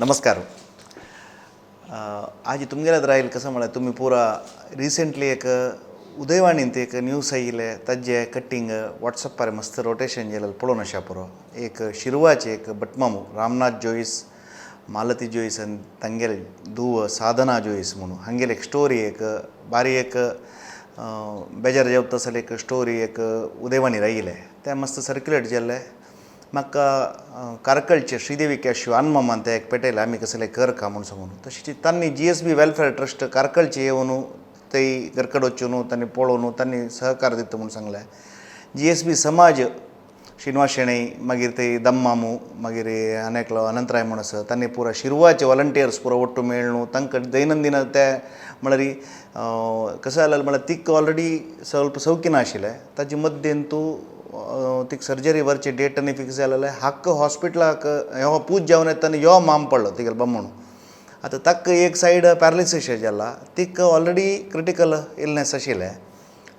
नमस्कार. आज तुमगेल्यात रायल कसं म्हळ्यार तुमी पुरा रिसेंटली एक उदयवाणींत एक न्यूज आयिल्ले ताजे कट्टींग वॉट्सॅपार मस्त रोटेशन जालें पळोवन आशा पुरो. एक शिरवाचे एक भटमामू रामनाथ जोईस, मालती जोईस आनी तांगेले धूव साधना जोईस म्हणून हांगेले एक स्टोरी एक बारी एक बेजार जेवता आसले एक स्टोरी एक उदयवाणीर आयिल्लें तें मस्त सर्क्युलेट जाल्लें. म्हाका कार्कळचे श्रीदेवी कॅश्यू अनमामान ते एक पेटयलें आमी कसले कर का म्हूण सांगून. तशें तांणी G S B welfare trust कार्कळचे येवन थंय घरकड वचून तांणी पळोवन तांणी सहकार दिता म्हूण सांगलें. जी एस बी समाज श्रीनिवास शेणै, मागीर थंय दम्मामू, मागीर आनी एकलो अनंतराय म्हूण आसा, तांणी पुरा शिरवाचे वॉलंटियर्स पुरो ಒಟ್ಟು मेळ्ळू तांकां दैनंदिन ते म्हळ्यार कसं जालें म्हळ्यार तिका ऑलरेडी ಸ್ವಲ್ಪ सौख्य नाशिल्लें. ताजे मद्देन तूं तिका सर्जरी वरचे डेट आनी फिक्स जालेलें. हाक्क हॉस्पिटलाक हो पूज जावन येता आनी यो माम पडलो तिगेलो बामण. आतां ताका एक सायड पॅरालिसीस जाला, तिका ऑलरेडी क्रिटिकल इलनेस आशिल्लें.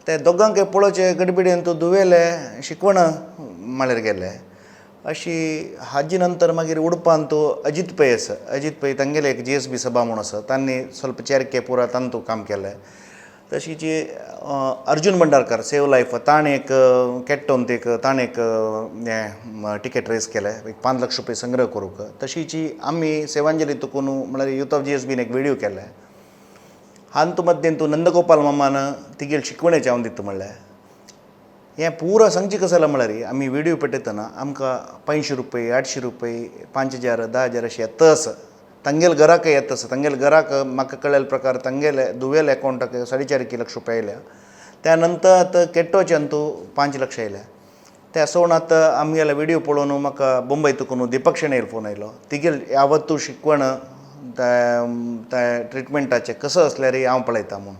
ते दोगांकय पळोवचे गडबिडीन तूं दुवेले शिकवण म्हळ्यार गेले. अशी हाजी नंतर मागीर उडपान तूं अजीत पै आसा, अजीत पै तांगेले एक जी एस बी सभा म्हूण आसा, तांणी ಸ್ವಲ್ಪ चेरके पुरा तांतू काम केलें. तशीच अर्जुन भंडारकर सेव लायफ ताणें एक केट्टोन एक ताणें एक हें टिकेट रेस केलें एक 5 लाख रुपये संग्रह करूंक. तशीच आमी सेवांजली तुकून म्हळ्यार यूथ ऑफ जी एस बीन एक व्हिडियो केलें. हांतू मद्देन तूं नंदगोपाल मामान तिगेल शिकवणेचें हांव दिता म्हणलें. हें पुरा सांगचें कसं जालां म्हळ्यार आमी व्हिडियो पेटयतना आमकां 500 रुपये, 800 रुपये, 5000, 10,000 अशें येता आसा. तांगेले घराक येता आसा. तांगेले घराक म्हाका कळ्ळेले प्रकार तांगेले दुवेले अकावंटाक 4.5 लक्ष रुपया आयल्या. त्या नंतर आतां केट्टोच्यान तूं 5 लक्ष आयल्या. त्या सोडून आतां आमगेले व्हिडियो पळोवन म्हाका मुंबय तुकून दीपक शेणैल फोन आयलो. तिगेल यावत शिकवण त्या ट्रिटमेंटाचें कसं आसल्यार हांव पळयता म्हूण.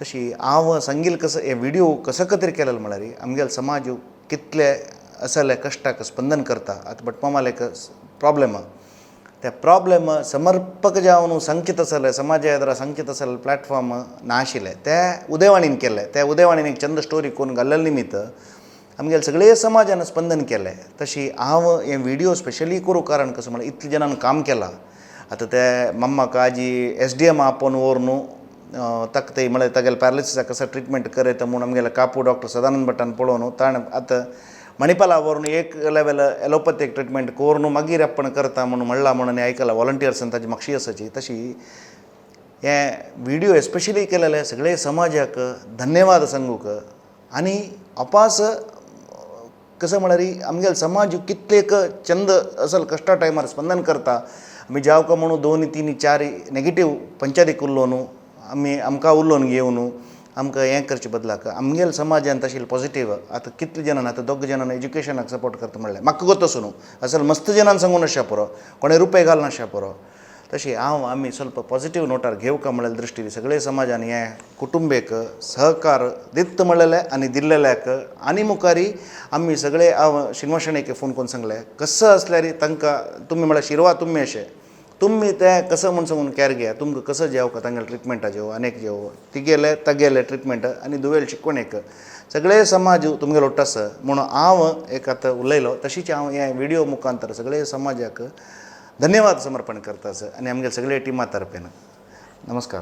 तशी हांव सांगील कसं हे व्हिडियो कसं खातीर केलेलो म्हळ्यार आमगेलो समाज कितले असले कश्टाक स्पंदन करता. आतां भटमामाले एक प्रॉब्लेम, त्या प्रॉब्लेम समर्पक जावन सांगचें आसलें समाजा एदरा सांगचें आसलें प्लॅटफॉर्म नाशिल्लें. ते उदयवाणीन केल्लें. त्या उदयवाणीन एक चंद स्टोरी करून घाल्लेले निमित्त आमगेले सगळे समाजान स्पंदन केलें. तशी हांव हे व्हिडियो स्पेशली करूं कारण कसं म्हळ्यार इतले जाणान काम केलां. आतां ते मम्माक आजी एस डी एम आपोवन व्हरून ताका थंय म्हळ्यार तागेले पॅरालिसिसाक कसो ट्रिटमेंट करयता म्हूण आमगेले कापू डॉक्टर सदानंद भटान पळोवन ताणें आतां मणिपाला व्हरून एक लेवल एलोपॅथीक ट्रिटमेंट करून मागीर आपण करता म्हणून म्हणलां म्हणून आयकलां. वॉलंटियर्सान ताजी मागशी आसाची. तशी हे व्हिडियो एस्पेशली केलेले सगळे समाजाक धन्यवाद सांगूक. आनी अपास कसं म्हळ्यार आमगेले समाज कितलेक चंद असल कश्टा टायमार स्पंदन करता. आमी जावका म्हणून 2, 3, 4 नेगेटीव पंचायतीक उरलो न्हू, आमी आमकां उलोवन घेवन आमकां हें करचे बदलाक आमगेले समाजान तशें पॉजिटीव आतां कितले जाणान आतां दोग जाणान एज्युकेशनाक सपोर्ट करता म्हणलें म्हाका गोत न्हू असल मस्त जाणान सांगून आशा पुरो, कोणें रुपये घालून आशा पुरो. तशी हांव आमी ಸ್ವಲ್ಪ पॉजिटीव नोटार घेवका म्हणलेले दृश्टीन सगळे समाजान हें कुटुंबेक सहकार दित म्हणलेलें आनी दिल्लेल्याक. आनी मुखारी आमी सगळे हांव श्रीनिवास शेणैक फोन करून सांगलें कसं आसल्यार तांकां तुमी म्हळ्यार शिरवा तुमी अशें तुमी तें कसं म्हूण सांगून कॅर घेया. तुमकां कसं जेवका तांगेले ट्रिटमेंटा जेव आनीक जेव तिगेले तागेले ट्रिटमेंट आनी दुवेल शिकवणेक सगळे समाज तुमगेलो ಒಟ್ಟು आसा म्हणून हांव एक आतां उलयलो. तशीच हांव हे व्हिडियो मुखांतर सगळे समाजाक धन्यवाद समर्पण करता आसा आनी आमगेले सगळे टिमा तर्फेन नमस्कार.